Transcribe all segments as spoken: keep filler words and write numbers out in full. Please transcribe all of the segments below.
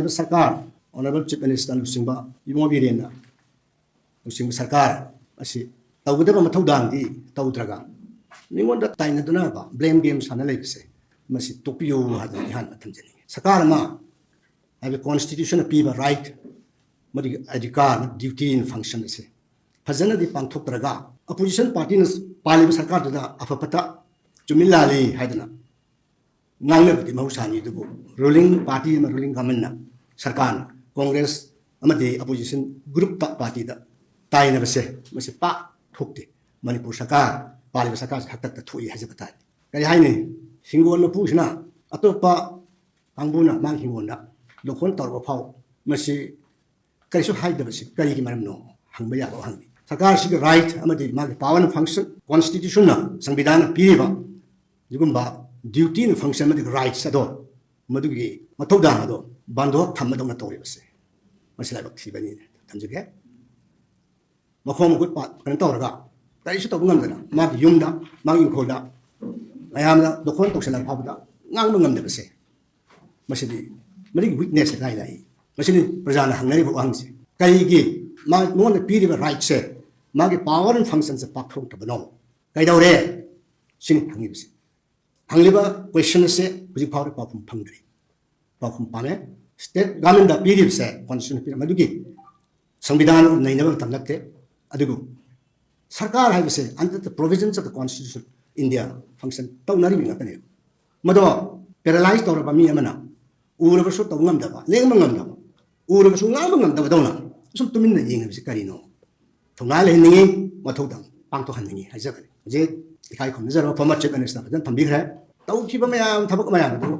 ꯁꯔꯀꯥꯔ, Honourable Chief Minister ꯂꯨꯆꯤꯡꯕ ꯏꯕꯨꯡꯉꯣ ꯕꯤꯔꯦꯟꯅ ꯂꯨꯆꯤꯡꯕ ꯁꯔꯀꯥꯔ ꯑꯁꯤ ꯇꯧꯒꯗꯕ ꯃꯊꯧꯗꯥꯡꯗꯤ ꯇꯧꯗ꯭ꯔꯒ, ꯃꯤꯉꯣꯟꯗ ꯇꯥꯏꯅꯗꯨꯅꯕ blame game ꯁꯥꯟꯅ ꯂꯩꯕꯁꯦ, ꯃꯁꯤ ꯇꯣꯛꯄꯤꯌꯨ ꯍꯥꯏꯗꯅ ꯑꯩꯍꯥꯟꯅ ꯊꯝꯖꯅꯤꯡꯉꯤ꯫ ꯁꯔꯀꯥꯔ ꯑꯃ ꯍꯥꯏꯕꯗꯤ constitution ꯅ ꯄꯤꯕ right, ꯃꯗꯨꯒꯤ ꯑꯙꯤꯀꯥꯔ, duty ꯑꯃꯗꯤ function ꯑꯁꯦ ꯐꯖꯅꯗꯤ ꯄꯥꯡꯊꯣꯛꯇ꯭ꯔꯒ, opposition party ꯅ ꯄꯥꯜꯂꯤꯕ ꯁꯔꯀꯥꯔꯗꯨꯗ ꯑꯐ ꯐꯠꯇ, ꯆꯨꯝꯃꯤ ꯂꯥꯜꯂꯤ ꯍꯥꯏꯗꯅ ꯉꯥꯡꯅꯕꯗꯤ ꯃꯍꯧꯁꯥꯅꯤ꯫ ꯑꯗꯨꯕꯨ ruling party ꯑꯃ, ruling government ꯅ, ꯁꯔꯀꯥꯔꯅ Congress ꯑꯃꯗꯤ opposition group ꯇ, party ꯗ ꯇꯥꯏꯅꯕꯁꯦ, ꯃꯁꯤ ꯄꯥꯛ ꯊꯣꯛꯇꯦ꯫ ꯃꯅꯤꯄꯨꯔ ꯁꯔꯀꯥꯔ, ꯄꯥꯜꯂꯤꯕ ꯁꯔꯀꯥꯔꯁꯦ ꯍꯥꯛꯇꯛꯇ ꯊꯣꯛꯏ ꯍꯥꯏꯖꯕ ꯇꯥꯔꯦ꯫ ꯀꯔꯤ ꯍꯥꯏꯅꯤ? ꯍꯤꯡꯒꯣꯜ ꯃꯄꯨꯁꯤꯅ ꯑꯇꯣꯞꯄ ꯀꯥꯡꯕꯨꯅ ꯃꯥꯒꯤ ꯍꯤꯡꯒꯣꯜꯗ ꯂꯣꯛꯈꯣꯟ ꯇꯧꯔꯕ ꯐꯥꯎ ꯃꯁꯤ ꯀꯔꯤꯁꯨ ꯍꯥꯏꯗꯕꯁꯤ ꯀꯔꯤꯒꯤ ꯃꯔꯝꯅꯣ ꯍꯪꯕ ꯌꯥꯕ ꯋꯥꯍꯪꯅꯤ꯫ ꯁꯔꯀꯥꯔꯁꯤꯒꯤ right ꯑꯃꯗꯤ ꯃꯥꯒꯤ power and function, constitution ꯅ, ꯁꯪꯕꯤꯙꯥꯟꯅ ꯄꯤꯔꯤꯕ ꯑꯗꯨꯒꯨꯝꯕ duty ꯑꯃꯗꯤ function ꯑꯃꯗꯤ rights ꯑꯗꯣ, ꯃꯗꯨꯒꯤ ꯃꯊꯧꯗꯥꯡ ꯑꯗꯣ ꯕꯥꯟꯗꯣꯞ ꯊꯝꯕꯗꯧꯅ ꯇꯧꯔꯤꯕꯁꯦ, ꯃꯁꯤ ꯂꯥꯏꯕꯛ ꯊꯤꯕꯅꯤ ꯊꯝꯖꯒꯦ꯫ ꯃꯈꯣꯡ ꯃꯈꯨꯠ ꯄꯥ-, ꯀꯩꯅꯣ ꯇꯧꯔꯒ ꯀꯔꯤꯁꯨ ꯇꯧꯕ ꯉꯝꯗꯅ ꯃꯥꯒꯤ ꯌꯨꯝꯗ, ꯃꯥꯒꯤ ꯏꯪꯈꯣꯜꯗ ꯃꯌꯥꯝꯅ ꯂꯣꯛꯈꯣꯟ ꯇꯧꯁꯤꯜꯂꯛ ꯐꯥꯎꯕꯗ ꯉꯥꯡꯕ ꯉꯝꯗꯕꯁꯦ, ꯃꯁꯤꯗꯤ ꯃꯗꯨꯒꯤ weakness ꯀꯥꯏ ꯂꯥꯛꯏ? ꯃꯁꯤꯅꯤ ꯄ꯭ꯔꯖꯥꯅ ꯍꯪꯅꯔꯤꯕ ꯋꯥꯍꯪꯁꯦ꯫ ꯀꯔꯤꯒꯤ ꯃꯥ-, ꯃꯉꯣꯟꯗ ꯄꯤꯔꯤꯕ right ꯁꯦ, ꯃꯥꯒꯤ power and function ꯁꯦ ꯄꯥꯡꯊꯣꯛꯇꯕꯅꯣ? ꯀꯩꯗꯧꯔꯦ? ꯁꯤꯅꯤ ꯍꯪꯉꯤꯕꯁꯦ꯫ ꯍꯪꯂꯤꯕ question ꯑꯁꯦ ꯍꯧꯖꯤꯛ ꯐꯥꯎꯕꯗ ꯄꯥꯎꯈꯨꯝ ꯐꯪꯗ꯭ꯔꯤ꯫ ꯄꯥꯎꯈꯨꯝ ꯄꯥꯝꯃꯦ꯫ State government ꯗ ꯄꯤꯔꯤꯕꯁꯦ, constitution ꯄꯤꯔꯤꯕ ꯃꯗꯨꯒꯤ ꯁꯪꯕꯤꯙꯥꯟ ꯅꯩꯅꯕ ꯃꯇꯝ ꯅꯠꯇꯦ꯫ ꯑꯗꯨꯕꯨ ꯁꯔꯀꯥꯔ ꯍꯥꯏꯕꯁꯦ under the provisions of the constitution India function ꯇꯧꯅꯔꯤꯕ ꯉꯥꯛꯇꯅꯦꯕ꯫ ꯃꯗꯣ paralyze ꯇꯧꯔꯕ ꯃꯤ ꯑꯃꯅ ꯎꯔꯕꯁꯨ ꯇꯧꯕ ꯉꯝꯗꯕ, ꯂꯦꯡꯕ ꯉꯝꯗꯕ, ꯎꯔꯕꯁꯨ ꯉꯥꯡꯕ ꯉꯝꯗꯕꯗꯧꯅ ꯁꯨꯝ ꯇꯨꯃꯤꯟꯅ ꯌꯦꯡꯉꯤꯕꯁꯤ ꯀꯔꯤꯅꯣ? ꯊꯧꯅꯥ ꯂꯩꯍꯟꯅꯤꯡꯉꯤ, ꯃꯊꯧꯗꯥꯡ ꯄꯥꯡꯊꯣꯛꯍꯟꯅꯤꯡꯉꯤ ꯍꯥꯏꯖꯕꯅꯤ꯫ ꯍꯧꯖꯤꯛ ꯏꯀꯥꯏ ꯈꯨꯝꯅꯖꯔꯕ former Chief Minister ꯐꯖꯅ ꯊꯝꯕꯤꯈ꯭ꯔꯦ꯫ ꯇꯧꯈꯤꯕ ꯃꯌꯥꯝ, ꯊꯕꯛ ꯃꯌꯥꯝ ꯑꯗꯨ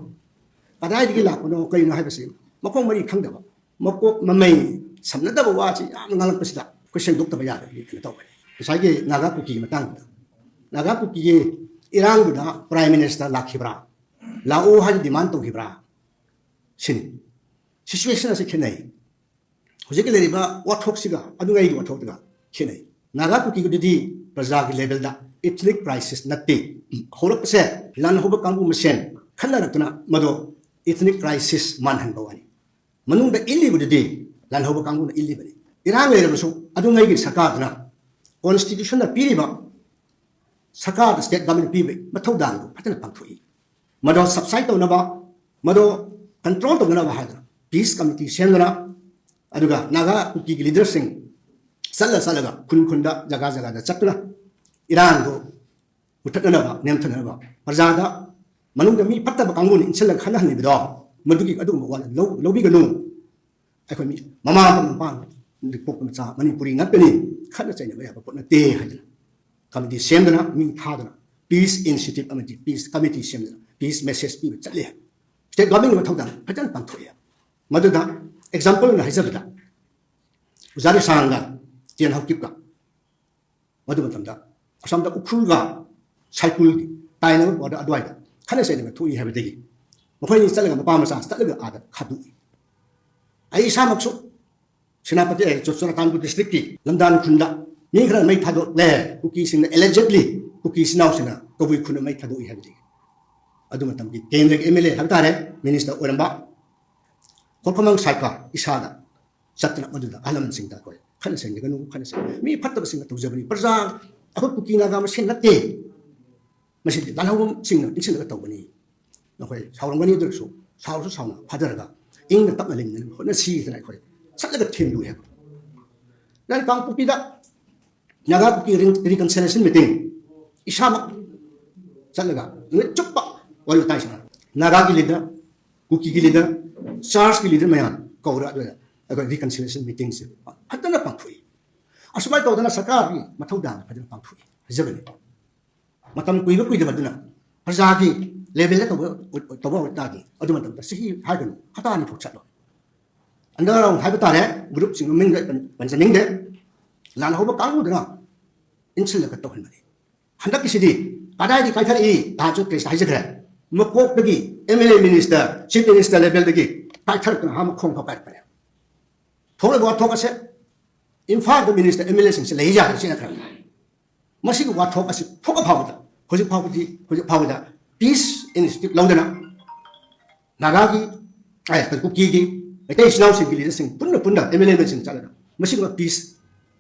ꯀꯗꯥꯏꯗꯒꯤ ꯂꯥꯛꯄꯅꯣ, ꯀꯔꯤꯅꯣ ꯍꯥꯏꯕꯁꯤ ꯃꯈꯣꯡ ꯃꯔꯤ ꯈꯪꯗꯕ, ꯃꯀꯣꯛ ꯃꯃꯩ ꯁꯝꯅꯗꯕ ꯋꯥꯁꯤ ꯌꯥꯝꯅ ꯉꯥꯡꯂꯛꯄꯁꯤꯗ ꯑꯩꯈꯣꯏ ꯁꯦꯡꯗꯣꯛꯇꯕ ꯌꯥꯗꯕꯒꯤ ꯀꯩꯅꯣ ꯇꯧꯕꯅꯤ꯫ ꯉꯁꯥꯏꯒꯤ ꯅꯥꯒꯥ ꯀꯨꯀꯤꯒꯤ ꯃꯇꯥꯡꯗꯨꯗ, ꯅꯥꯒꯥ ꯀꯨꯀꯤꯒꯤ ꯏꯔꯥꯡꯗꯨꯗ Prime Minister ꯂꯥꯛꯈꯤꯕ꯭ꯔꯥ? ꯂꯥꯛꯑꯣ ꯍꯥꯏꯅ demand ꯇꯧꯈꯤꯕ꯭ꯔꯥ? ꯁꯤꯅꯤ꯫ Situation ꯑꯁꯤ ꯈꯦꯠꯅꯩ꯫ ꯍꯧꯖꯤꯛꯀꯤ ꯂꯩꯔꯤꯕ ꯋꯥꯊꯣꯛꯁꯤꯒ ꯑꯗꯨꯉꯩꯒꯤ ꯋꯥꯊꯣꯛꯇꯨꯒ ꯈꯦꯠꯅꯩ꯫ ꯅꯥꯒꯥ ꯀꯨꯀꯤꯒꯤꯗꯨꯗꯤ ꯄ꯭ꯔꯖꯥꯒꯤ level ꯗ ethnic crisis ꯅꯠꯇꯦ꯫ ꯍꯧꯔꯛꯄꯁꯦ ꯂꯥꯟ ꯍꯧꯕ ꯀꯥꯡꯕꯨ ꯃꯁꯦꯟ ꯈꯠꯅꯔꯛꯇꯨꯅ ꯃꯗꯨ ethnic crisis ꯃꯥꯟꯍꯟꯕ ꯋꯥꯅꯤ꯫ ꯃꯅꯨꯡꯗ ꯏꯜꯂꯤꯕꯗꯨꯗꯤ ꯂꯥꯜꯍꯧꯕ ꯀꯥꯡꯕꯨꯅ ꯏꯜꯂꯤꯕꯅꯤ꯫ ꯏꯔꯥꯡ ꯂꯩꯔꯕꯁꯨ ꯑꯗꯨꯉꯩꯒꯤ ꯁꯔꯀꯥꯔꯗꯨꯅ constitution ꯅ ꯄꯤꯔꯤꯕ, ꯁꯔꯀꯥꯔꯗ state government ꯅ ꯄꯤꯕ ꯃꯊꯧ ꯗꯥꯡꯗꯨ ꯐꯖꯅ ꯄꯥꯡꯊꯣꯛꯏ꯫ ꯃꯗꯣ subside ꯇꯧꯅꯕ, ꯃꯗꯣ control ꯇꯧꯅꯅꯕ ꯍꯥꯏꯗꯅ peace committee ꯁꯦꯝꯗꯅ, ꯑꯗꯨꯒ ꯅꯥꯒꯥ ꯀꯨꯀꯤꯒꯤ leader ꯁꯤꯡ ꯆꯠꯂ ꯆꯠꯂꯒ ꯈꯨꯟ ꯈꯨꯟꯗ, ꯖꯒꯥ ꯖꯒꯥꯗ ꯆꯠꯇꯨꯅ ꯏꯔꯥꯡꯗꯣ ꯃꯨꯊꯠꯅꯅꯕ, ꯅꯦꯝꯊꯅꯅꯕ, ꯄ꯭ꯔꯖꯥꯗ, ꯃꯅꯨꯡꯗ ꯃꯤ ꯐꯠꯇꯕ ꯀꯥꯡꯕꯨꯅ ꯏꯟꯁꯤꯜꯂꯒ ꯈꯠꯅꯍꯜꯂꯤꯕꯗꯣ, ꯃꯗꯨꯒꯤ ꯑꯗꯨꯒꯨꯝꯕ ꯋꯥ ꯂꯧ-, ꯂꯧꯕꯤꯒꯅꯨ꯫ ꯑꯩꯈꯣꯏ ꯃꯤ ꯃꯃꯥ ꯃꯄꯥ ꯄꯣꯛꯄ ꯃꯆꯥ ꯃꯅꯤꯄꯨꯔꯤ ꯉꯥꯛꯇꯅꯤ, ꯈꯠꯅ ꯆꯩꯅꯕ ꯌꯥꯕ ꯄꯣꯠ ꯅꯠꯇꯦ ꯍꯥꯏꯗꯅ committee ꯁꯦꯝꯗꯅ, ꯃꯤ ꯊꯥꯗꯅ, peace initiative ꯑꯃꯗꯤ peace committee ꯁꯦꯝꯗꯅ peace message ꯄꯤꯕ ꯆꯠꯂꯤ ꯍꯥꯏ꯫ State government ꯀꯤ ꯃꯊꯧꯗꯥꯡ ꯐꯖꯅ ꯄꯥꯡꯊꯣꯛꯑꯦ꯫ ꯃꯗꯨꯗ example ꯑꯣꯏꯅ ꯍꯥꯏꯖꯕꯗ, ꯑꯣꯖꯥ ꯔꯤꯁꯥꯡꯒ ꯇꯦꯟ ꯍꯧꯀꯤꯞꯀ ꯃꯗꯨ ꯃꯇꯝꯗ ꯑꯁꯣꯝꯗ ꯎꯈ꯭ꯔꯨꯜꯒ ꯁꯥꯏꯀꯨꯜꯒꯤ ꯇꯥꯏꯅꯕ ꯕꯣꯔꯗꯔ ꯑꯗꯨꯋꯥꯏꯗ ꯈꯠꯅ ꯆꯩꯅꯕ ꯊꯣꯛꯏ ꯍꯥꯏꯕꯗꯒꯤ ꯃꯈꯣꯏꯅꯤ ꯆꯠꯂꯒ, ꯃꯄꯥ ꯃꯆꯥ ꯆꯠꯂꯒ ꯑꯥꯗ ꯈꯥꯗꯣꯛꯏ꯫ ꯑꯩ ꯏꯁꯥꯃꯛꯁꯨ ꯁꯦꯅꯥꯄꯇꯤ, ꯑꯦ, ꯆꯨ-, ꯆꯨꯔꯥꯆꯥꯟꯄꯨꯔ district ꯀꯤ ꯂꯝꯗꯥꯟ ꯈꯨꯟꯗ ꯃꯤ ꯈꯔ ꯃꯩ ꯊꯥꯗꯣꯛꯂꯦ, ꯀꯨꯀꯤꯁꯤꯡꯅ, allegedly ꯀꯨꯀꯤ ꯏꯆꯤꯟ ꯏꯅꯥꯎꯁꯤꯡꯅ ꯀꯕꯨꯏ ꯈꯨꯟꯗ ꯃꯩ ꯊꯥꯗꯣꯛꯏ ꯍꯥꯏꯕꯗꯒꯤ꯫ ꯑꯗꯨ ꯃꯇꯝꯒꯤ ꯀꯦꯟꯗ꯭ꯔꯒꯤ M L A ꯍꯥꯏꯕ ꯇꯥꯔꯦ, minister ꯑꯣꯏꯔꯝꯕ ꯈꯣꯔꯈꯣꯃꯪ ꯁꯥꯏꯀ ꯏꯁꯥꯗ ꯆꯠꯇꯅ ꯃꯗꯨꯗ ꯑꯍꯜ ꯂꯃꯟꯁꯤꯡꯗ ꯑꯩꯈꯣꯏ ꯈꯠꯅ ꯆꯩꯅꯒꯅꯨ, ꯈꯠꯅ ꯆꯩꯅꯒꯅꯨ, ꯃꯤ ꯐꯠꯇꯕꯁꯤꯡꯅ ꯇꯧꯖꯕꯅꯤ, ꯄ꯭ꯔꯖꯥ, ꯑꯩꯈꯣꯏ ꯀꯨꯀꯤ ꯅꯥꯒꯥ ꯃꯁꯦꯟ ꯅꯠꯇꯦ, ꯃꯁꯤꯗꯤ ꯂꯥꯜꯍꯧꯕꯁꯤꯡꯅ ꯏꯟꯁꯤꯜꯂꯒ ꯇꯧꯕꯅꯤ꯫ ꯅꯈꯣꯏ ꯁꯥꯎꯔꯝꯒꯅꯤ, ꯑꯗꯨ ꯑꯣꯏꯔꯁꯨ ꯁꯥꯎꯔꯁꯨ ꯁꯥꯎꯅ ꯐꯥꯊꯔꯒ ꯏꯪꯅ ꯇꯞꯅ ꯂꯩꯃꯤꯟꯅꯅꯕ ꯍꯣꯠꯅꯁꯤ ꯍꯥꯏꯗꯅ ꯑꯩꯈꯣꯏ ꯆꯠꯂꯒ ꯊꯦꯝꯂꯨꯏ ꯍꯥꯏꯕ꯫ ꯅꯍꯥꯟ ꯀꯥꯡꯄꯣꯛꯄꯤꯗ ꯅꯥꯒꯥ ꯀꯨꯀꯤ ꯔꯤ-, reconciliation meeting ꯏꯁꯥꯃꯛ ꯆꯠꯂꯒ ꯅꯨꯃꯤꯠ ꯆꯨꯞꯄ ꯋꯥꯔꯤ ꯋꯥꯇꯥꯏ ꯁꯥꯟꯅ, ꯅꯥꯒꯥꯒꯤ leader, ꯀꯨꯀꯤꯒꯤ leader, church ꯀꯤ leader ꯃꯌꯥꯝ ꯀꯧꯔ ꯑꯗꯨꯗ ꯑꯩꯈꯣꯏ reconciliation meeting ꯁꯦ ꯐꯖꯅ ꯄꯥꯡꯊꯣꯛꯏ꯫ ꯑꯁꯨꯃꯥꯏꯅ ꯇꯧꯗꯅ ꯁꯔꯀꯥꯔꯒꯤ ꯃꯊꯧꯗꯥꯡ ꯐꯖꯅ ꯄꯥꯡꯊꯣꯛꯏ ꯍꯥꯏꯖꯕꯅꯤ꯫ ꯃꯇꯝ ꯀꯨꯏꯕ ꯀꯨꯏꯗꯕꯗꯨꯅ ꯄ꯭ꯔꯖꯥꯒꯤ level ꯗ ꯇꯧꯕ, ꯇꯧꯕ ꯑꯣꯏꯇꯥꯔꯗꯤ ꯑꯗꯨ ꯃꯇꯝꯗ ꯆꯍꯤ ꯍꯥꯏꯒꯅꯨ, ꯍꯞꯇꯥ ꯑꯅꯤ ꯐꯥꯎ ꯆꯠꯂꯣꯏ꯫ Underground ꯍꯥꯏꯕ ꯇꯥꯔꯦ, group ꯁꯤꯡ ꯃꯃꯤꯡ ꯄꯟ-, ꯄꯟꯖꯅꯤꯡꯗꯦ, ꯂꯥꯜꯍꯧꯕ ꯀꯥꯡꯕꯨꯗꯨꯅ ꯏꯟꯁꯤꯜꯂꯒ ꯇꯧꯍꯟꯕꯅꯤ꯫ ꯍꯟꯗꯛꯀꯤꯁꯤꯗꯤ ꯀꯗꯥꯏꯗꯒꯤ ꯀꯥꯏꯊꯔꯛꯏ? ꯅꯍꯥꯟꯁꯨ press ꯇ ꯍꯥꯏꯖꯈ꯭ꯔꯦ, ꯃꯀꯣꯛꯇꯒꯤ M L A, minister, chief minister level ꯗꯒꯤ ꯀꯥꯏꯊꯔꯛꯇꯅ ꯍꯥ ꯃꯈꯣꯡ ꯐꯥꯎ ꯀꯥꯏꯔꯛꯄꯅꯦ꯫ ꯊꯣꯛꯂꯤꯕ ꯋꯥꯊꯣꯛ ꯑꯁꯦ ꯏꯝꯐꯥꯜꯗ minister, M L A ꯁꯤꯡꯁꯦ ꯂꯩ ꯌꯥꯗ꯭ꯔꯦ ꯆꯦꯟꯅꯈ꯭ꯔꯕꯅꯤ꯫ ꯃꯁꯤꯒꯤ ꯋꯥꯊꯣꯛ ꯑꯁꯤ ꯊꯣꯛꯑ ꯐꯥꯎꯕꯗ, ꯍꯧꯖꯤꯛ ꯐꯥꯎꯕꯗꯤ, ꯍꯧꯖꯤꯛ ꯐꯥꯎꯕꯗ peace initiative ꯂꯧꯗꯅ ꯅꯥꯒꯥꯒꯤ, ꯑꯦ, ꯀꯨꯀꯤꯒꯤ, ꯃꯩꯇꯩ ꯏꯆꯤꯟ ꯏꯅꯥꯎꯁꯤꯡꯒꯤ ꯂꯤꯗꯔꯁꯤꯡ ꯄꯨꯟꯅ ꯄꯨꯟꯅ ꯑꯦꯝ ꯑꯦꯜ ꯑꯦꯁꯤꯡ ꯆꯠꯂꯒ ꯃꯁꯤꯒꯨꯝꯕ ꯄꯤꯁ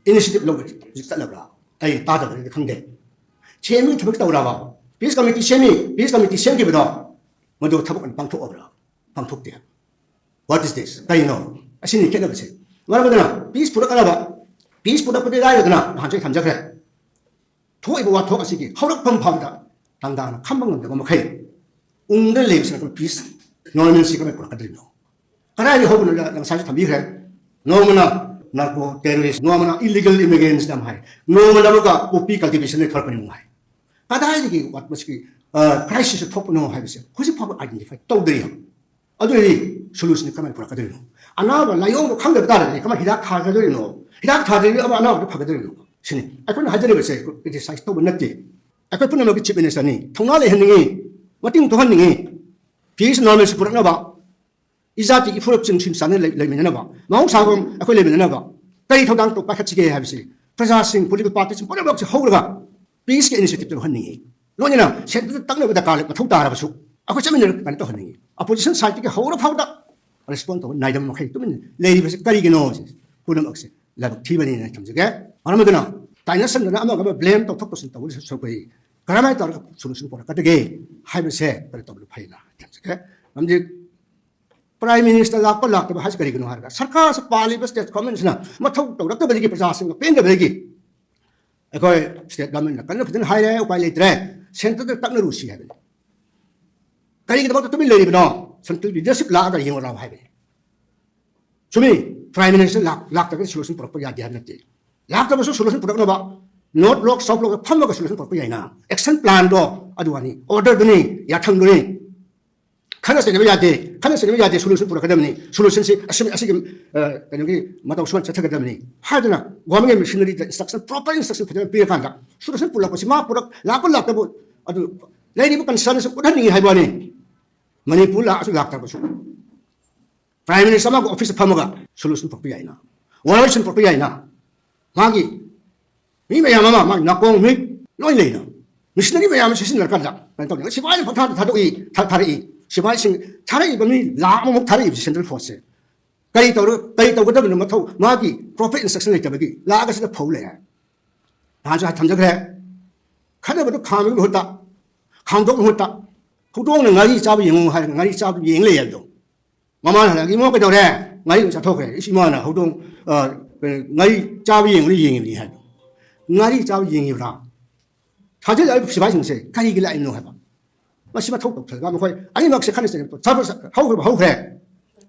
ꯏꯅꯤꯁꯤꯌꯦꯇꯤꯚ ꯂꯧꯕ ꯍꯧꯖꯤꯛ ꯆꯠꯂꯕ꯭ꯔꯥ? ꯑꯩ ꯇꯥꯗꯕꯅꯤꯅ ꯈꯪꯗꯦ꯫ ꯁꯦꯝꯕꯒꯤ ꯊꯕꯛ ꯇꯧꯔꯕ? ꯄꯤꯁ ꯀꯃꯤꯇꯤ ꯁꯦꯝꯃꯤ, ꯄꯤꯁ ꯀꯃꯤꯇꯤ ꯁꯦꯝꯈꯤꯕꯗꯣ ꯃꯗꯨ ꯊꯕꯛ ꯑꯣꯏꯅ ꯄꯥꯡꯊꯣꯛꯑꯕ꯭ꯔꯥ? ꯄꯥꯡꯊꯣꯛꯇꯦ꯫ What is this? ꯀꯔꯤꯅꯣ? ꯑꯁꯤꯅꯤ ꯈꯦꯠꯅꯕꯁꯦ꯫ ꯃꯔꯝ ꯑꯗꯨꯅ ꯄꯤꯁ ꯄꯨꯔꯛꯅꯕ, ꯄꯤꯁ ꯄꯨꯔꯛꯄꯗꯤ ꯂꯥꯏꯔꯗꯅ ꯅꯍꯥꯟꯁꯨ ꯑꯩ ꯊꯝꯖꯈ꯭ꯔꯦ꯫ ꯊꯣꯛꯏꯕ ꯋꯥꯊꯣꯛ ꯑꯁꯤꯒꯤ ꯍꯧꯔꯛꯐꯝ ꯐꯥꯎꯕꯗ ꯇꯥꯡꯗꯥꯅ ꯈꯝꯕ ꯉꯝꯗꯕ ꯃꯈꯩ ꯎꯪꯗ ꯂꯩꯕꯁꯤꯅ ꯑꯩꯈꯣꯏ ꯄꯤꯁ ꯅꯣꯔꯃꯦꯜꯁꯤ ꯀꯃꯥꯏꯅ ꯄꯨꯔꯛꯀꯗꯣꯏꯅꯣ? ꯀꯗꯥꯏꯗꯒꯤ ꯍꯧꯕꯅꯣ? ꯉꯁꯥꯏꯁꯨ ꯊꯝꯕꯤꯈ꯭ꯔꯦ꯫ ꯅꯣꯡꯃꯅ ꯅꯥꯔꯀꯣ ꯇꯦꯔꯣꯔꯤꯁ, ꯅꯣꯡꯃꯅ ꯏꯂꯤꯒꯦꯜ ꯏꯃꯤꯒ꯭ꯔꯦꯟꯁ ꯌꯥꯝ ꯍꯥꯏ, ꯅꯣꯡꯃꯅ ꯑꯃꯨꯛꯀ ꯄꯣꯄꯤ ꯀꯜꯇꯤꯚꯦꯁꯟꯗꯒꯤ ꯊꯣꯛꯂꯛꯄꯅꯤ ꯑꯃꯨꯛ ꯍꯥꯏ꯫ ꯀꯗꯥꯏꯗꯒꯤ ꯋꯥꯠ ꯃꯁꯤꯒꯤ ꯀ꯭ꯔꯥꯏꯁꯤꯁ ꯊꯣꯛꯄꯅꯣ ꯍꯥꯏꯕꯁꯦ ꯍꯧꯖꯤꯛ ꯐꯥꯎꯕ ꯑꯥꯏꯗꯦꯟꯇꯤꯐꯥꯏ ꯇꯧꯗ꯭ꯔꯤ ꯍꯥꯏꯕ꯫ ꯑꯗꯨ ꯑꯣꯏꯔꯗꯤ ꯁꯣꯂꯨꯁꯟ ꯀꯃꯥꯏꯅ ꯄꯨꯔꯛꯀꯗꯣꯏꯅꯣ? ꯑꯅꯥꯕ ꯂꯥꯏꯑꯣꯡꯗꯣ ꯈꯪꯗꯕ ꯇꯥꯔꯒꯗꯤ ꯀꯃꯥꯏꯅ ꯍꯤꯗꯥꯛ ꯊꯥꯒꯗꯣꯏꯅꯣ? ꯍꯤꯗꯥꯛ ꯊꯥꯗ꯭ꯔꯗꯤ ꯑꯃ ꯑꯅꯥꯕꯗꯣ ꯐꯒꯗꯣꯏꯅꯣ? ꯁꯤꯅꯤ ꯑꯩꯈꯣꯏꯅ ꯍꯥꯏꯖꯔꯤꯕꯁꯦ꯫ ꯀ꯭ꯔꯤꯇꯤꯁꯥꯏꯁ ꯇꯧꯕ ꯅꯠꯇꯦ꯫ ꯑꯩꯈꯣꯏ ꯄꯨꯝꯅꯃꯛꯀꯤ ꯆꯤꯐ ꯃꯤꯅꯤꯁꯇꯔꯅꯤ, ꯊꯧꯅꯥ ꯂꯩꯍꯟꯅꯤꯡꯉꯤ, ꯃꯇꯤꯡ ꯊꯣꯛꯍꯟꯅꯤꯡꯉꯤ꯫ ꯄꯤꯁ ꯅꯣꯔꯃꯦꯜꯁꯤ ꯄꯨꯔꯛꯅꯕ, ꯏꯖꯥꯇꯤꯒꯤ ꯐꯨꯔꯨꯞꯁꯤꯡ ꯅꯨꯡꯁꯤ ꯆꯥꯟꯅ ꯂꯩ-, ꯂꯩꯃꯤꯟꯅꯅꯕ, ꯃꯍꯧꯁꯥꯒꯨꯝ ꯑꯩꯈꯣꯏ ꯂꯩꯃꯤꯟꯅꯅꯕ ꯀꯔꯤ ꯊꯧꯗꯥꯡ ꯄꯥꯏꯈꯠꯁꯤꯒꯦ ꯍꯥꯏꯕꯁꯤ ꯄ꯭ꯔꯖꯥꯁꯤꯡ, ꯄꯣꯂꯤꯇꯤꯀꯦꯜ ꯄꯥꯔꯇꯤꯁꯤꯡ ꯄꯨꯝꯅꯃꯛꯁꯤ ꯍꯧꯔꯒ ꯄꯤꯁꯀꯤ ꯏꯅꯤꯁꯤꯌꯦꯇꯤꯚꯇ ꯂꯧꯍꯟꯅꯤꯡꯉꯤ꯫ ꯂꯣꯏꯅꯅ ꯁꯦꯟꯇꯔꯗ ꯇꯛꯅꯕ ꯗꯔꯀꯥꯔ ꯂꯩ, ꯃꯊꯧ ꯇꯥꯔꯕꯁꯨ ꯑꯩꯈꯣꯏ ꯆꯠꯃꯤꯟꯅꯔꯒ ꯀꯩꯅꯣ ꯇꯧꯍꯟꯅꯤꯡꯉꯤ꯫ ꯑꯣꯄꯣꯖꯤꯁꯟ ꯁꯥꯏꯠꯇꯒꯤ ꯍꯧꯔ ꯐꯥꯎꯗ ꯔꯦꯁꯄꯣꯟ ꯇꯧꯕ ꯅꯥꯏꯗꯕ ꯃꯈꯩ ꯇꯨꯃꯤꯟꯅ ꯂꯩꯔꯤꯕꯁꯤ ꯀꯔꯤꯒꯤꯅꯣ? ꯁꯤ ꯄꯨꯝꯅꯃꯛꯁꯦ ꯂꯥꯏꯕꯛ ꯊꯤꯕꯅꯤꯅ ꯊꯝꯖꯒꯦ꯫ ꯃꯔꯝ ꯑꯗꯨꯅ ꯇꯥꯏꯅꯁꯟꯗꯅ ꯑꯃꯒ ꯑꯃ ꯕ꯭ꯂꯦꯝ ꯇꯧꯊꯣꯛ ꯇꯧꯁꯤꯟ ꯇꯧꯕ ꯁꯔꯨꯛꯄꯨꯗꯤ ꯀꯔꯝꯍꯥꯏꯅ ꯇꯧꯔꯒ ꯁꯣꯂꯨꯁꯟ ꯄꯨꯔꯛꯀꯗꯒꯦ ꯍꯥꯏꯕꯁꯦ ꯀꯩꯅꯣ ꯇꯧꯕꯅ ꯐꯩꯅ ꯊꯝꯖꯒꯦ꯫ ꯃꯔꯝꯗꯤ ꯄ꯭ꯔꯥꯏꯝ ꯃꯤꯅꯤꯁꯇꯔ ꯂꯥꯛꯄ ꯂꯥꯛꯇꯕ ꯍꯥꯏꯁꯤ ꯀꯔꯤꯒꯤꯅꯣ ꯍꯥꯏꯔꯒ ꯁꯔꯀꯥꯔꯁꯤ, ꯄꯥꯜꯂꯤꯕ ꯁ꯭ꯇꯦꯠ ꯒꯣꯔꯃꯦꯟꯁꯤꯅ ꯃꯊꯧ ꯇꯧꯔꯛꯇꯕꯗꯒꯤ, ꯄ꯭ꯔꯖꯥꯁꯤꯡꯒ ꯄꯦꯟꯗꯕꯗꯒꯤ ꯑꯩꯈꯣꯏ ꯁ꯭ꯇꯦꯠ ꯒꯣꯔꯃꯦꯟꯅ ꯀꯟꯅ ꯐꯖꯅ ꯍꯥꯏꯔꯦ, ꯎꯄꯥꯏ ꯂꯩꯇ꯭ꯔꯦ, ꯁꯦꯟꯇꯔꯗ ꯇꯛꯅꯔꯨꯁꯤ ꯍꯥꯏꯕꯅꯤ꯫ ꯀꯔꯤꯒꯤꯗꯃꯛꯇ ꯇꯨꯃꯤꯟ ꯂꯩꯔꯤꯕꯅꯣ? ꯁꯦꯟꯇ꯭ꯔꯦꯜ ꯂꯤꯗꯔꯁꯤꯞ ꯂꯥꯛꯑꯒ ꯌꯦꯡꯉꯨ ꯂꯥꯎ ꯍꯥꯏꯕꯅꯤ꯫ ꯆꯨꯝꯃꯤ, ꯄ꯭ꯔꯥꯏꯝ ꯃꯤꯅꯤꯁꯇꯔ ꯂꯥꯛ-, ꯂꯥꯛꯇ꯭ꯔꯒꯗꯤ ꯁꯣꯂꯨꯁꯟ ꯄꯨꯔꯛꯄ ꯌꯥꯗꯦ ꯍꯥꯏꯕ ꯅꯠꯇꯦ꯫ ꯂꯥꯛꯇꯕꯁꯨ ꯁꯣꯂꯨꯁꯟ ꯄꯨꯔꯛꯅꯕ ꯅꯣꯔꯠ ꯕ꯭ꯂꯣꯛ, ꯁꯥꯎꯠ ꯕ꯭ꯂꯣꯛꯇ ꯐꯝꯃꯒ ꯁꯣꯂꯨꯁꯟ ꯄꯨꯔꯛꯄ ꯌꯥꯏꯅ꯫ ꯑꯦꯛꯁꯟ ꯄ꯭ꯂꯥꯟꯗꯣ ꯑꯗꯨ ꯋꯥꯅꯤ, ꯑꯣꯔꯗꯔꯗꯨꯅꯤ, ꯌꯥꯊꯪꯗꯨꯅꯤ꯫ ꯈꯠꯅ ꯆꯩꯅꯕ ꯌꯥꯗꯦ, ꯈꯠꯅ ꯆꯩꯅꯕ ꯌꯥꯗꯦ, ꯁꯣꯂꯨꯁꯟ ꯄꯨꯔꯛꯀꯗꯕꯅꯤ꯫ ꯁꯣꯂꯨꯁꯟꯁꯤ ꯑꯁꯤ-, ꯑꯁꯤꯒꯤ, ꯑ, ꯀꯩꯅꯣꯒꯤ ꯃꯇꯧ ꯁꯨꯃꯥꯏꯅ ꯆꯠꯊꯒꯗꯕꯅꯤ ꯍꯥꯏꯗꯨꯅ ꯒꯣꯔꯃꯦꯟꯒꯤ ꯃꯦꯁꯤꯅꯔꯤꯗ ꯏꯟꯁꯇ꯭ꯔꯛꯁꯟ, ꯄ꯭ꯔꯣꯄꯔ ꯏꯟꯁꯇ꯭ꯔꯛꯁꯟ ꯐꯖꯅ ꯄꯤꯔꯀꯥꯟꯗ ꯁꯣꯂꯨꯁꯟ ꯄꯨꯔꯛꯄꯁꯤ ꯃꯥ ꯄꯨꯔꯛ-, ꯂꯥꯛꯄ ꯂꯥꯛꯇꯕ ꯑꯗꯨ ꯂꯩꯔꯤꯕ ꯀꯟꯁꯔꯟꯁꯤ ꯎꯠꯍꯟꯅꯤꯡꯉꯤ ꯍꯥꯏꯕ ꯋꯥꯅꯤ꯫ ꯃꯅꯤꯄꯨꯔ ꯂꯥꯛꯑꯁꯨ ꯂꯥꯛꯇ꯭ꯔꯕꯁꯨ ꯄ꯭ꯔꯥꯏꯝ ꯃꯤꯅꯤꯁꯇꯔ ꯑꯃꯒ ꯑꯣꯐꯤꯁꯇ ꯐꯝꯃꯒ ꯁꯣꯂꯨꯁꯟ ꯄꯨꯔꯛꯄ ꯌꯥꯏꯅ, ꯋꯥꯔꯣꯏꯁꯤꯟ ꯄꯨꯔꯛꯄ ꯌꯥꯏꯅ꯫ ꯃꯥꯒꯤ ꯃꯤ ꯃꯌꯥꯝ ꯑꯃ, ꯃꯥꯒꯤ ꯅꯥꯀꯣꯡ ꯃꯤꯠ ꯂꯣꯏ ꯂꯩꯅ, ꯃꯤꯁꯤꯅꯔꯤ ꯃꯌꯥꯝ ꯑꯃ ꯁꯤꯖꯤꯟꯅꯔꯀꯥꯟꯗ ꯀꯩꯅꯣ ꯇꯧꯅꯤ꯫ ꯁꯤꯐꯥꯏꯅ ꯄꯪꯊꯥꯗ ꯊꯥꯗꯣꯛꯏ, ꯊꯥ-, ꯊꯥꯔꯛꯏ꯫ ꯁꯤꯐꯥꯏꯁꯤꯡ ꯊꯥꯔꯛꯏꯕ ꯃꯤ ꯂꯥꯈ ꯑꯃꯃꯨꯛ ꯊꯥꯔꯛꯏꯕꯁꯤ ꯁꯦꯟꯇ꯭ꯔꯦꯜ ꯐꯣꯔꯁꯁꯦ ꯀꯔꯤ ꯇꯧꯔ ꯀꯔꯤ ꯇꯧꯒꯗꯕꯅꯣ ꯃꯊꯧ ꯃꯥꯒꯤ proper instruction ꯂꯩꯇꯕꯒꯤ ꯂꯥꯛꯑꯒ ꯁꯤꯗ ꯐꯧ ꯂꯩꯔꯦ꯫ ꯅꯍꯥꯟꯁꯨ ꯊꯝꯖꯈ꯭ꯔꯦ꯫ ꯈꯠꯅꯕꯗꯨ ꯈꯥꯝꯕꯒꯤ ꯃꯍꯨꯠꯇ, ꯈꯥꯝꯗꯣꯛ ꯃꯍꯨꯠꯇ ꯍꯧꯗꯣꯡꯅ ꯉꯥꯔꯤ ꯆꯥꯕ ꯌꯦꯡꯉꯨ ꯍꯥꯏꯔꯒ ꯉꯥꯔꯤ ꯆꯥꯕ ꯌꯦꯡ ꯂꯩ ꯍꯥꯏꯕꯗꯣ꯫ ꯃꯃꯥꯅ ꯍꯜꯂꯛꯑꯒ "ꯏꯃꯥ ꯀꯩꯗꯧꯔꯦ?" "ꯉꯥꯔꯤ ꯂꯣꯏ ꯆꯥꯊꯣꯛꯈ꯭ꯔꯦ꯫ ꯏꯁ ꯏꯃꯥꯅ ꯍꯧꯗꯣꯡ, ꯑ, ꯀꯩꯅꯣ, ꯉꯥꯔꯤ ꯆꯥꯕ ꯌꯦꯡꯕꯗ ꯌꯦꯡꯉꯤꯕꯅꯤ" ꯍꯥꯏꯕ꯫ ꯉꯥꯔꯤ ꯆꯥꯕ ꯌꯦꯡꯉꯤꯕ꯭ꯔꯥ? ꯊꯥꯖꯤꯜꯂꯛꯏꯕ ꯁꯤꯐꯥꯏꯁꯤꯡꯁꯦ ꯀꯔꯤꯒꯤ ꯂꯥꯛꯏꯅꯣ ꯍꯥꯏꯕ꯫ ꯃꯁꯤ ꯃꯊꯧ ꯇꯧꯁꯜꯂꯒ ꯃꯈꯣꯏ ꯑꯅꯤꯃꯛꯁꯦ ꯈꯠꯅ ꯆꯩꯅꯕ ꯁꯥꯐ-, ꯍꯧꯈ꯭ꯔꯕ ꯍꯧꯈ꯭ꯔꯦ꯫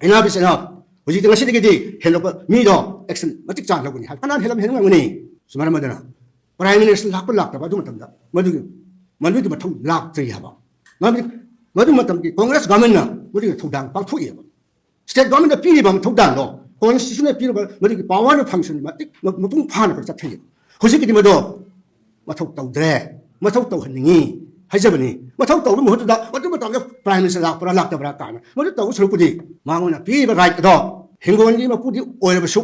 Enough is enough꯫ ꯍꯧꯖꯤꯛꯇꯤ ꯉꯁꯤꯗꯒꯤꯗꯤ ꯍꯦꯟꯗꯣꯛꯄ ꯃꯤꯗꯣ action ꯃꯇꯤꯛ ꯆꯥꯅ ꯂꯧꯒꯅꯤ ꯍꯥꯏꯕ꯫ ꯀꯅꯥꯅ ꯍꯦꯜꯂꯝ-, ꯍꯦꯜꯂꯝꯒꯅꯤ? ꯁꯤ ꯃꯔꯝ ꯑꯗꯨꯅ Prime Minister ꯂꯥꯛꯄ ꯂꯥꯛꯇꯕ ꯑꯗꯨ ꯃꯇꯝꯗ ꯃꯗꯨꯒꯤ, ꯃꯗꯨꯒꯤ ꯃꯊꯧ ꯂꯥꯛꯇ꯭ꯔꯤ ꯍꯥꯏꯕ꯫ ꯃꯗꯨ, ꯃꯗꯨ ꯃꯇꯝꯒꯤ Congress governmentꯅ ꯃꯗꯨꯒꯤ ꯊꯧꯗꯥꯡ ꯄꯥꯡꯊꯣꯛꯏꯕ꯫ State governmentꯗ ꯄꯤꯔꯤꯕ ꯊꯧꯗꯥꯡꯗꯣ, constitutionꯅ ꯄꯤꯔꯤꯕ ꯃꯗꯨꯒꯤ powerꯅ function ꯃꯇꯤꯛ ꯃ-, ꯃꯄꯨꯡ ꯐꯥꯅ ꯑꯩꯈꯣꯏ ꯆꯠꯊꯩꯌꯦꯕ꯫ ꯍꯧꯖꯤꯛꯀꯤꯗꯤ ꯃꯗꯣ ꯃꯊꯧ ꯇꯧꯗ꯭ꯔꯦ꯫ ꯃꯊꯧ ꯇꯧꯍꯟꯅꯤꯡꯉꯤ ꯍꯥꯏꯖꯕꯅꯤ꯫ ꯃꯊꯧ ꯇꯧꯕꯒꯤ ꯃꯍꯨꯠꯇꯨꯗ ꯃꯗꯨ ꯃꯇꯝꯗ Prime Minister ꯂꯥꯛꯄ꯭ꯔꯥ ꯂꯥꯛꯇꯕ꯭ꯔꯥ ꯀꯥꯏꯅ ꯃꯗꯨ ꯇꯧꯕ ꯁꯔꯨꯛꯄꯨꯗꯤ ꯃꯉꯣꯟꯗ ꯄꯤꯔꯤꯕ right ꯑꯗꯣ, ꯍꯤꯡꯒꯣꯜꯒꯤ ꯃꯄꯨꯗꯤ ꯑꯣꯏꯔꯕꯁꯨ,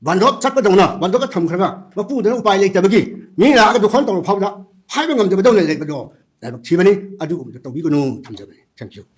ꯕꯟꯗꯣꯞ ꯆꯠꯄꯗꯧꯅ ꯕꯟꯗꯣꯞꯇ ꯊꯝꯈ꯭ꯔꯒ ꯃꯄꯨꯗꯨꯅ ꯎꯄꯥꯏ ꯂꯩꯇꯕꯒꯤ ꯃꯤ ꯂꯥꯛꯑꯒ ꯗꯨꯀꯥꯟ ꯇꯧꯔ ꯐꯥꯎꯕꯗ ꯍꯥꯏꯕ ꯉꯝꯗꯕꯗꯧꯅ ꯂꯩꯕꯗꯣ ꯂꯥꯏꯕꯛ ꯊꯤꯕꯅꯤ꯫ ꯑꯗꯨꯒꯨꯝꯕꯗꯣ ꯇꯧꯕꯤꯒꯅꯨ꯫ ꯊꯝꯖꯕꯅꯤ꯫ Thank you꯫